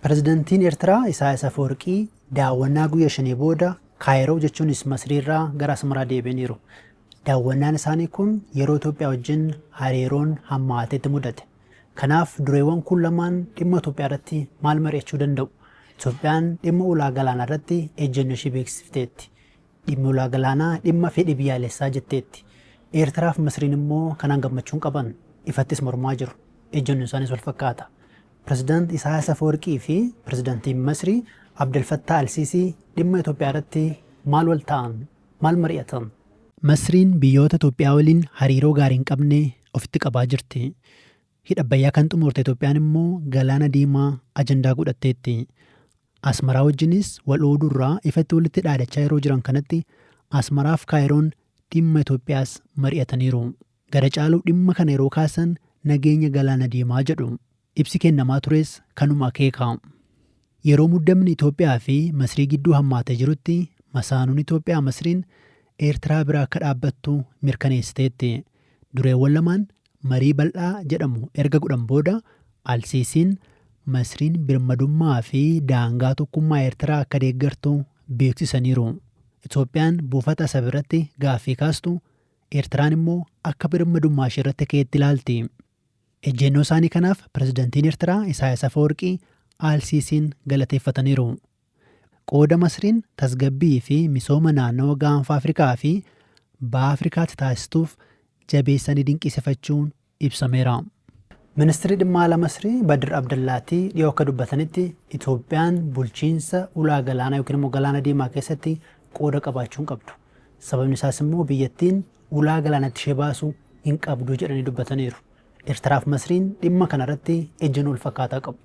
Pirezidantiin Eertiraa Isaayyaas Afeworqii daawwannaa guyyaa shanii booda Kaayiroo jechuunis Masriirraa gara Asmaraa deebi'aniiru. Daawwannaan isaanii kun yeroo Itoophiyaa wajjin hariiroon hammaatetti mudate. Kanaaf dureewwan kun lamaan dhimma Itoophiyaa irratti maal mari'achuu danda'u? Itoophiyaan dhimma ulaa galaanaa irratti ejjennoo ishee beeksifteetti. Dhimmi ulaa galaanaa dhimma fedhii biyyaalessaa jetteetti. Eertiraa fi Masriin immoo kanaan gammachuu hin qaban. Ifattis mormaa jiru. Ejjennoon isaaniis wal fakkaata. Pirezidaant Isaayyaas Afeworqii fi Pirezidaantiin Masrii Abdel Fattah Al-Siisii dhimma Itoophiyaa irratti maal wal ta'an? Maal mari'atan? Masriin biyyoota Itoophiyaa waliin hariiroo gaarii hin qabne ofitti qabaa jirti. Hidha Abbayyaa kan xumurte Itoophiyaan immoo Galaana Diimaa ajandaa godhatteetti. Asmaraa wajjinis wal ooduurraa ifatti walitti dhaadachaa yeroo jiran kanatti Asmaraaf Kaayiroon dhimma Itoophiyaas mari'ataniiru. Gara caalu dhimma kana yeroo kaasan nageenya Galaana Diimaa jedhu. Ibsi kennamaa tures kanuma akeeka. Yeroo muddamni Itoophiyaa fi Masrii gidduu hammaatee jirutti masaanuun Itoophiyaa Masriin Eertiraa bira akka dhaabbattu mirkaneessiteetti. Dureewwan lamaan marii bal'aa jedhamu erga godhan booda Al-Siisiin Masriin birmadummaa fi daangaa tokkummaa Eertiraa akka deeggartu beeksisaniiru. Itoophiyaan buufata Asab irratti gaaffii kaastu Eertiraan immoo akka birmadummaa ishee irratti ka'etti ilaalti. Ejjennoo isaanii kanaaf Pirezidantiin Eertiraa Isaayyaas Afeworqii Al-Siisiin galateeffataniiru. Qooda Masriin tasgabbii fi misooma naannawa Gaanfa Afrikaa fi Baha Afrikaatti taasistuuf jabeessanii dinqisiifachuun ibsameera. Ministirri Dhimma Alaa Masrii Badir Abdallaatii dhiyoo akka dubbatanitti Itoophiyaan bulchiinsa ulaa galaanaa yookiin immoo Galaana Diimaa keessatti qooda qabaachuu hin qabdu. Sababni isaas immoo biyyattiin ulaa galaanatti ishee baasu hin qabdu jedhanii dubbataniiru. Eertiraaf Masriin dhimma kana irratti ejjennoo wal fakkaataa qabu.